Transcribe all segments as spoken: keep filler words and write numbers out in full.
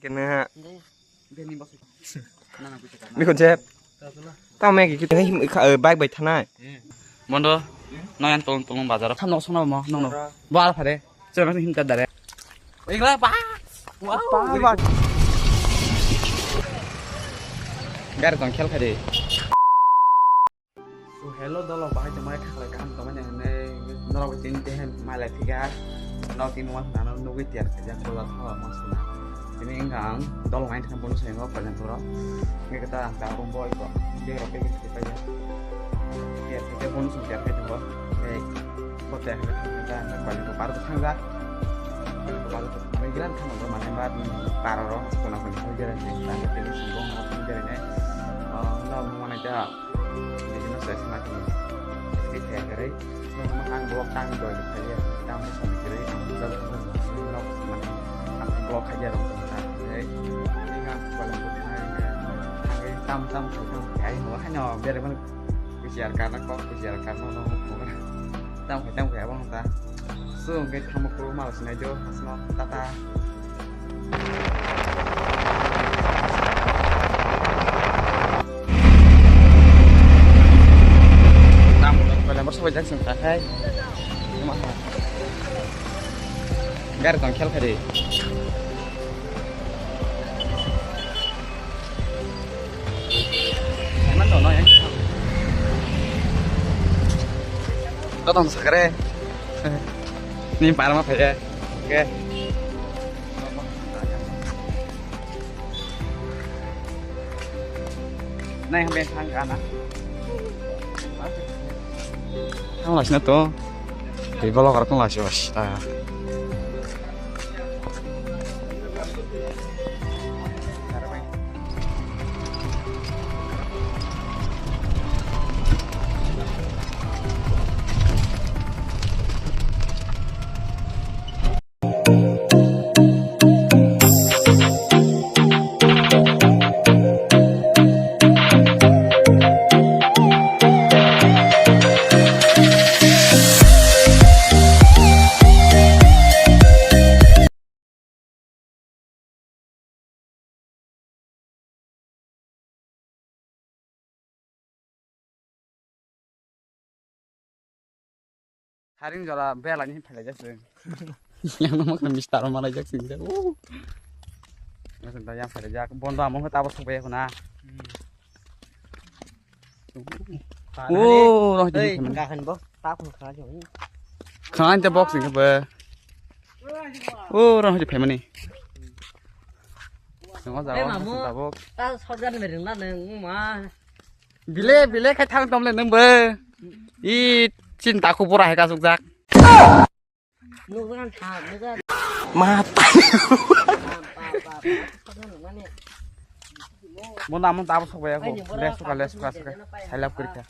Kena. Bini khon se. Tamo ki kita him bike bai thanai. Bondo, nang yang tolong tolong bazar. Khan nok sona mo nong no. Bal phare. Chana him ta dare. Igla ba. Wow. Gari tong khel khade. So, hello dolo, bahai tongmani khaklai kaham tongmani hinwi norok tini tehem malai phiga. Norok tini wan nano nugwi tiyar khaijak bola thawa masuna. Tini wngkha ang dolo ngain thang bono sayango Kailampuro. Wngkha ta ang ta room boy ko. Bag rok pack khe paijak. Tiyar khaijak bono song tiyar khai tongo. Tei bo tiyar khai thang ta ang Kailampuro park thangjak. Kailampuro park thangjak. Gilan thang mane ba park oro kona kona thang jera ni. Tang tini song bo thang jera ni. Ah, no mane ta. Bini no sai sima kini. Sai kaya kare. No no ang blog tang doi kaya. Tang mo song kare. Ang blog tang mo song kare. No mane ang blog kaya rong song kare. Ini kan paling penting hari ini. Ang tam tam tam kaya no hanya biar mana kuciar karena kok kuciar karena no. Tam kaya tam kaya bang ta. So, hwnkhe tamo kuru mal sinai do, asno tata. Tamo rok belai mor sabai jak song ta hai. Gari tong khel khari. Emang dono ya. Kau tong sakre. Ni parma phaya. Oke. Nai hambe thang kana. Thang lasina to. Tei bolok rok tong lasio. Haring jora belai ni phelai jak se. Yang nama kena mistar mana jak sih. Oh. Yang phelai jak. Bondo among kita apa sampai aku na. Oh, roh di. Kaham bo. Tak pun kerja ni. Khan te box ni ba. Oh, roh di pemani. Nang jaga mamu. Tak sorjan mering lah nang ma. Bile, bile khai thang tom le nang ba. I chinta ko pura hai ka suk jak. Nukjan thang, nukjan. Mata. Pam, pam, pam, pam. Sorjan mani. Mo namun tabo sok baya ko. Lesuka, lesuka, suka. Hai lap kurika.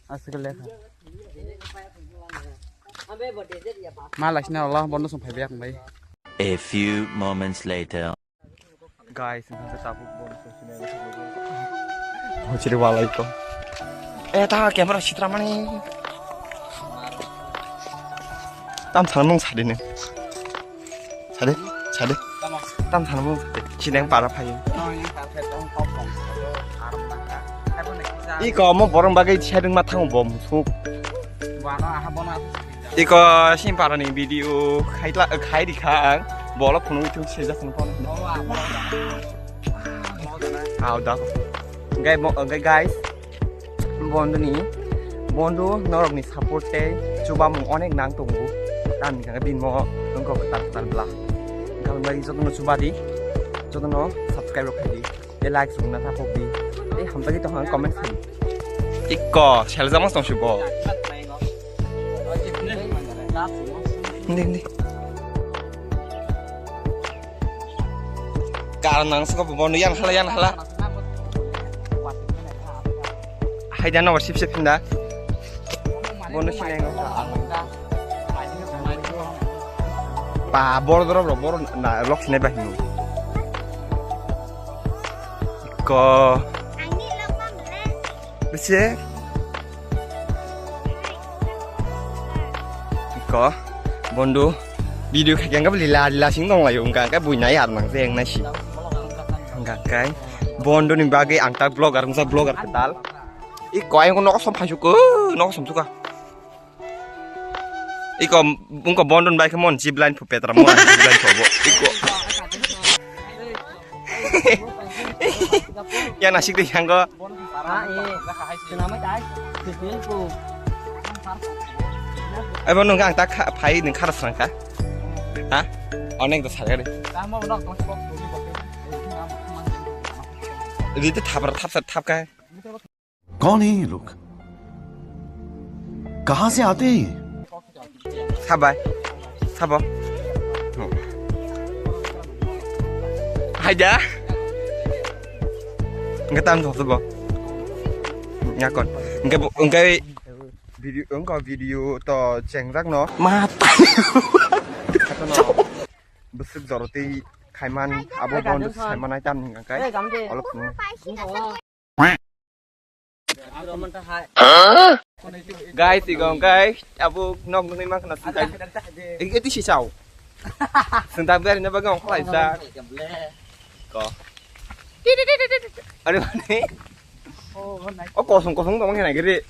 Asik lekha. Ambe bade je ya ba. Ma lasina Allah bondo song phaibe akong bai. A few moments later. Guys, ini kita tabuk bom sini. Hojiri walai ko. Eh, ta camera sitra mani. Tam sana mung sadi ni. Sadi, sadi. Tam sana mung sadi. Sineng para phayu. Iko mo borong bagai sering matang bom suk. Iko simpara ni video khaitla khairi kha ang bolo phunuk thung seja phunuk phone. Au da. Gai mo gai guys. Bonduni bondo norok ni support tei chubamung onek nang tongo. Tamni khe bin mo wngkha kwtal kwtal bla. Wngkha bai jotono chubadi. Jotono subscribe rok khaidi. Tei like sung na thapok di. Tei hamjagwi tong ang comment khai. Ikko seljak mas tong si bo. Hindi, hindi. Kar nang saka bo bono yan hala, yan hala. Hai dan no sip sip hinda. Bono sinai ngo. Pa bor doro bor na lok sinai ba hinu. Ko. Bese. Ko. Bondu. Video khai khe lila lila sing tong laio, hwnkha khe buinai ar nang se wngnai si. Hwnkha khe bondo ni bagwi ang tak vlogger, wngsa vlogger kwtal. Iko ayung nogo som phaisu ko, nogo som suka. Iko, wngko bondo ni bai khe mon zip line phu petra mon zip line phu bo. Iko. Ya nasik de yango. Ai bo nung ang tak phai nung khara srang kha. Ha? Onek da sarga de. Rite thapra thapsa thapka. कौन है ये लोग? कहाँ से आते हैं ये? Sabai. Sabo. Haida. Ngetan to sabo. Ngakon. Nge nge video, nge video to chengjak no. Mata. Bwswk joroti khaiman abo bondo saimanai tam hingka kai. Olok. Guys, igong guys, abo nok nungwi mankha na sungtai. Ege tisi chao. Sungtai beri na bagong khlai sa. Ko. Are mane. O kosong kosong tong khe na gere.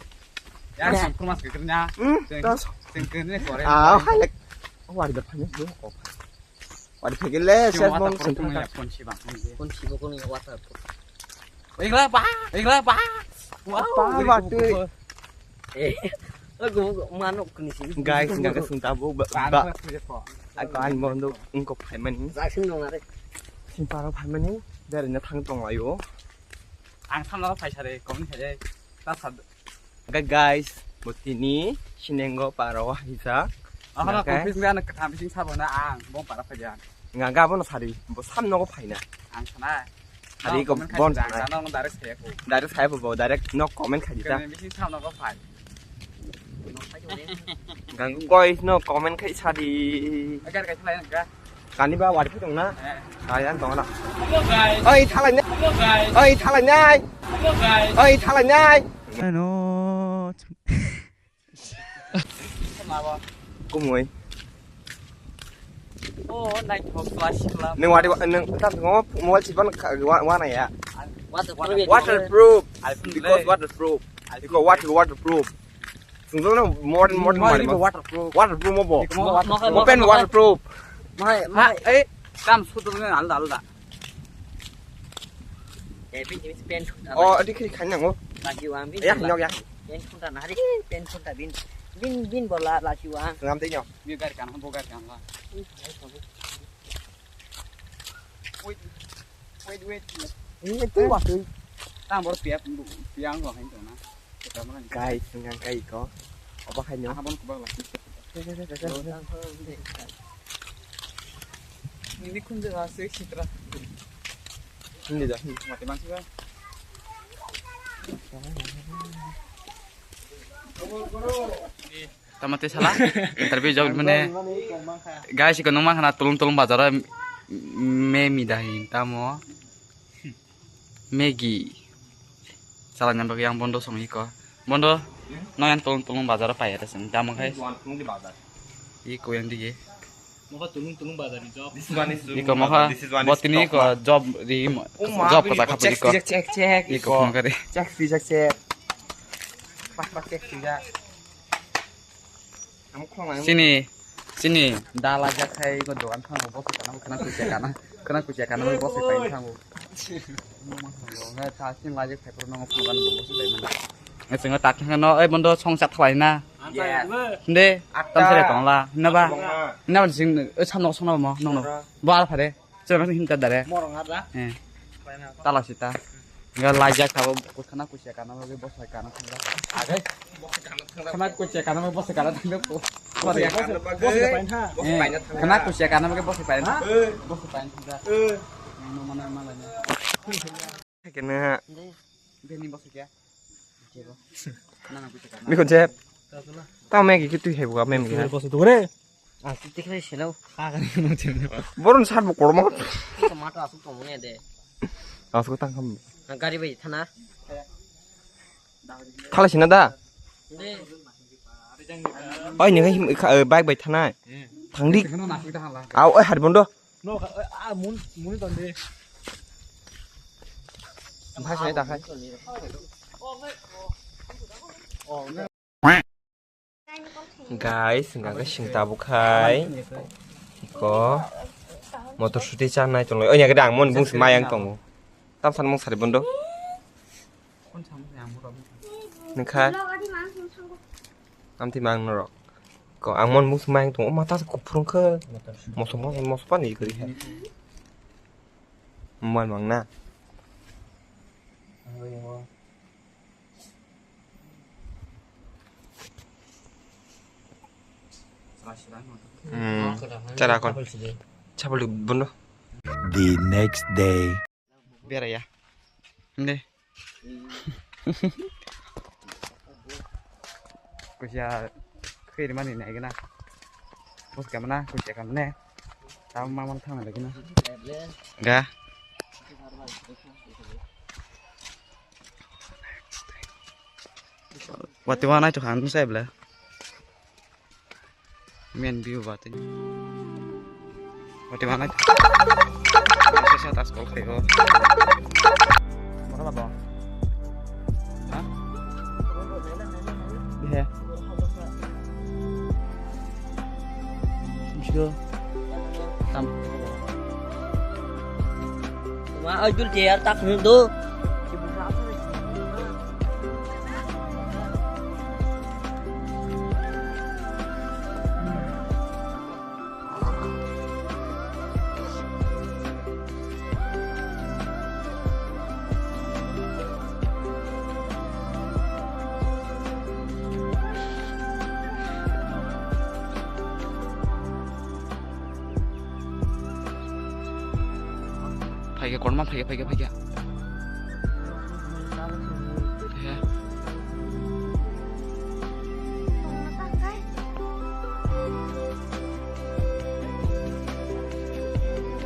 Ya sungkur mas gere na. Hmm. Sungkur ne kore. Ah, halek. Wari da phani. Wari phegele ses mon sungkur. Phone si ba. Phone si bo kono water. Igla ba, igla ba. Wow, ba, ba, tui. Eh, lagu manuk kuni sini. Guys, nggak kesung tabu, ba, ba. Aku an bondo, engko phaimani. Jaksing dong are. Simparo phaimani, dari na thang tong ayo. Ang samla phaisare, komin khaje. Ta sad. Hwnkhe guys, bo tini sinengo paro hijak. Ahono hwnkhe confuse wngya, ano kwtham bising sabo na ang, bo para phaiya. Nga ga bono sari, bo sam nogo phaina. Ang sana. Sari ko comment khai bon jang, sana. Ano direct saya ko. Direct saya bo, direct no comment khai dita. Kene bising sam nogo phai. Gang guys no comment khai sadi. Agar kai thalai nang ga. Kani ba wari phai tong na? Eh. Kaya tong na. Hello guys. Oi thalai nai. Hello guys. Oi thalai nai. Hello guys. Oi thalai nai. Ano. Kumui. Oh, nai thok class class. Neng wari neng ta ngo mobile chipan wa na ya. Waterproof. Waterproof. Because waterproof. Because water waterproof. Sungjakno modern, modern mari ma. Waterproof. Waterproof mo bo. Mo, mo, mo, open mo, waterproof. Mai, mai. Eh, kam sudu ne alda, alda. Eh, bin, bin, pen thunta. Oh, adi khri khan nango. Lagi wang bin. Ya, nok ya. Pen thunta nari, pen thunta bin. Bin, bin bola lagi wang. Ngam te nyok. Bi gar kan, bo gar kan la. Wait, wait, wait. Ini tu waktu. Tang bor piak, piang ko hain tona. Guys, ngang kai ko. Apa hain yo? Abon kubak lagi. Ini kun jaga sih sitra. Hindi dah. Mati bangsi ba. Tama te sala interview job mane guys ko numa khana tulung tulung bazar me mi dahi tamo megi sala nyam yang bondo song iko bondo no yang tulung tulung bazar paya ta sing tamo khai iko yang dige Mokha tulung tulung bazar ni job. This one is tulung bazar. Iko mokha this is one is botini iko job ri job kata khapri iko. Check check check. Iko mokha ri. Check check check. Pak pak check check. Sini, sini, da lajak khai ko dogan thango, bosi kana, khana kuchia kana, khana kuchia kana, bosi pai thango. Ngai ta sin lajak khai pro nongo phungan bo bosi pai man. Ngai singa tak khana no, ei bondo song chat khlai na. Yes. Hinde, tam sere tong la, na ba? Na ba sing, ei sam nok song na mo, nong no. Bar phare. Chwng hinta dare. Morong ada. Eh. Tala sita. Ga lajak thabo khana kuchia kana bagwi bosai kana thangla. Age. Khana kuchia kana bagwi bosai kana thangla. Bosai kana bagwi. Eh. Khana kuchia kana bagwi bosai paina. Bosai paina thangla. Eh. No mana malanya. Kena. Beni bosai kya? Mikon cep. Tao megi ki tui hebu ka mem ki. Bosai tu re. Asuk tikhlai selo. Boron sar bo kormo. Tomato asuk tongmani de. Asuk tang kham. Gari bai thana. Thalai sina da. De. Oi ni bike bai thanai. Thangdi. Au, oi, hari bondo. No, a, mun, mun ton de. Bhai sai ta khai. Guys, hingka khe sing tabuk khai. Iko motor suti chanai tonglo. Oya gede ang mon bung mayang tongo. Tam san mung sari bondo. Nengkha. Amti mang norok. Ko ang mon bung mayang tongo. Mata se kuphurung khe. Moso moso moso pani gori he. Mon mang na. Hmm, cara kon. Chapel di bondo. The next day. Beraya. Nde. Kusia khairi mani nai gana. Bus kamna kusia kamne. Tam mamang thang lagi na. Ga. Wati wana itu kan saya bela. Main view ba tei. Wati mana? Sesa tas kol khayo. Mana ba? Ha? He. Bisgo. Tam. Ma ajul tiyar tak nung do. Phaikhe, korma phaikhe, phaikhe, phaikhe. He.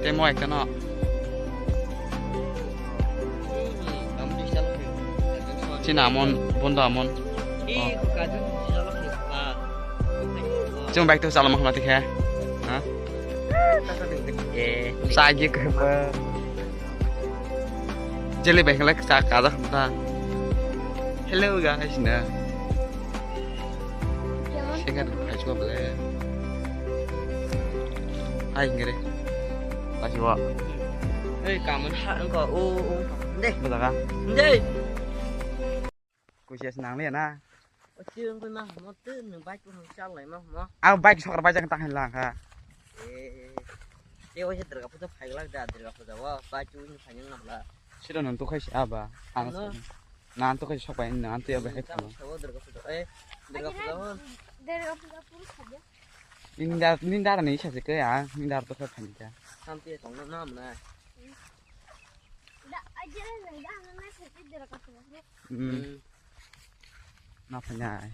Tei mo ekta no. Chini amon, bondo amon. Oh. Chwng bike to chalama khna tikhe. Ha? Sagi khe ba. Jeli bike le cha kaja khna. Hello guys na. Second prize ko bole. Hai ngere. Lagi wa. Ei kamun ha engko o o. Deh. Betul kan? Deh. Kusias nang le na. Ochi engko na mo te nung bike ko chal lai mo mo. Aku bike sokar bajak tang lang ha. Eh. Te o se Durga puja phai glak da Durga puja o bike tu ni phai nang la. Sida nang to khai si aba. Ang. Nang to kai sok bai nang to ya bai khamo. Durga puja, eh, Durga puja hon. Durga puja puro khaja. Nindar, nindar ni sa se ke ya, nindar to kai phani ka. Samti tong na nam na. Da, ajere nang da na sa ke Durga puja. Hmm. Na phani ai.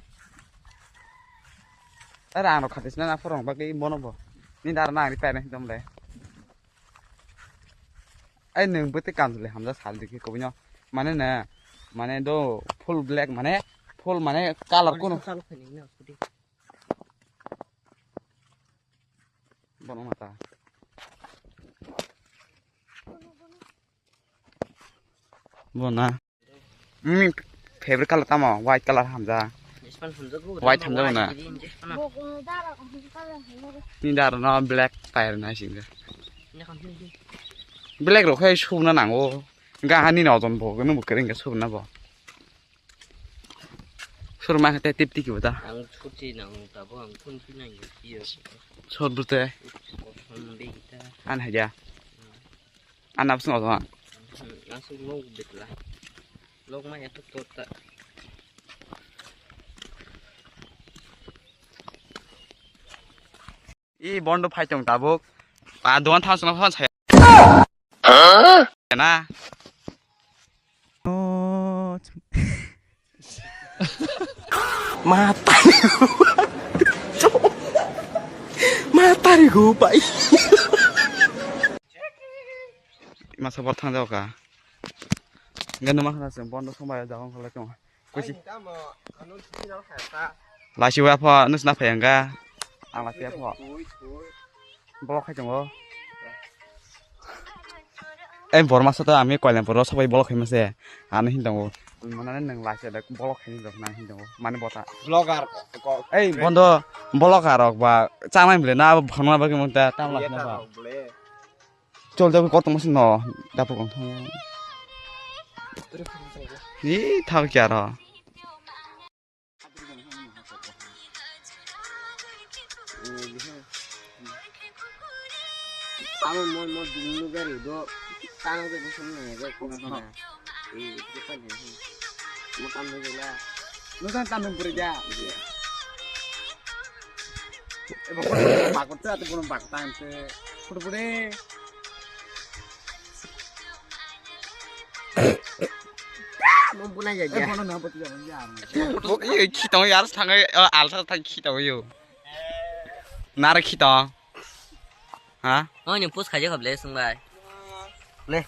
Ara ano khatis na na phorong ba ke bono bo. Nindar na ri pai na dom le. Ai nwng bwtwi kanjwlwi hamjak sal dikhe kubui no. Mane na, mane do full black, mane full mane color kuno. Bono mata. Bona. Nini favorite color tamo? White color hamjak. White hamjak na? Ni daro no black pair na singja. Black rok hai suna nango. Ga hani no jon bo, no bo kering ga suna bo. Surma khate tip tiki bata. Ang chuti nang tabo ang kun pinang yo. Sor bute. An haja. An absung oto. Langsung log betla. Log ma eto tota. I bondo phai tong tabuk. Pa dogan thang sung phone saya. Na. Mata. Mata ri go pai. Masa bor thang jao ka. Gano ma khana se bondo song bai jao khale tong. Kusi. Laisi wa pha nus na phayang ga. Ang lachiya pho. Bolok khai tongo. Ei borma sa to ami Koilampur o sabai bolok khai mase. Ano hin tongo. Mane nang lachiya da bolok khai tongo nang hin tongo. Mane bota. Vlogger. Ei bondo bolok arok ba chamai bile na phone ma bagwi mungta tam la na ba. Chol jago kotong masi no dapur kong thang. Ni thang kya ro. Amo mo mo ding nu gari do tang ke bosong na ya ko na. Eh, kita ni. Mo kam ni la. Lu tan tam pura ja. Eh, bakot bakot ta tu pun bakot tan se. Pura pura. Mo puna ya Eh, ja. Kono na pati ja. Bo iyo khitong yar sangai alsa thang khitong iyo. Nar khitong. Ha? Oh, ni pus khaje khable sung bai. Le.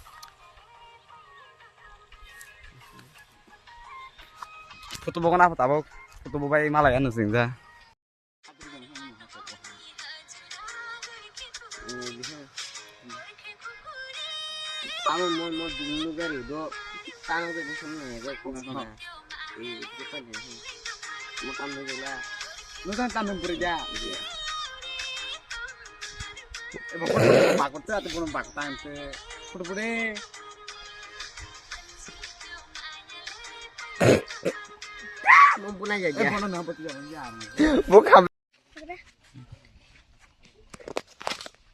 Photo bo na photo bo. Photo bo bai malai ano sing ja. Amo mo mo ding nu gari do tang ke bosong na ya ko na. Eh, kita ni. Mo kam ni la. Lu tan tam pura ja. Eh, bakot bakot ta tu pun bakot tan se. Pura pura. Mo puna ya Eh, ja. Kono na pati ja. Bo kam.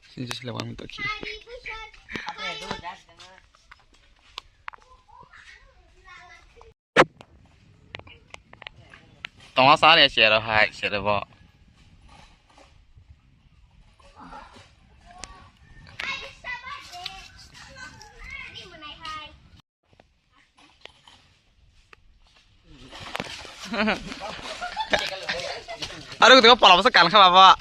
Sinjo sila wang to ki. Tonga sari sero hai sero bo. Aro kutiko pola bwsa kan kha baba.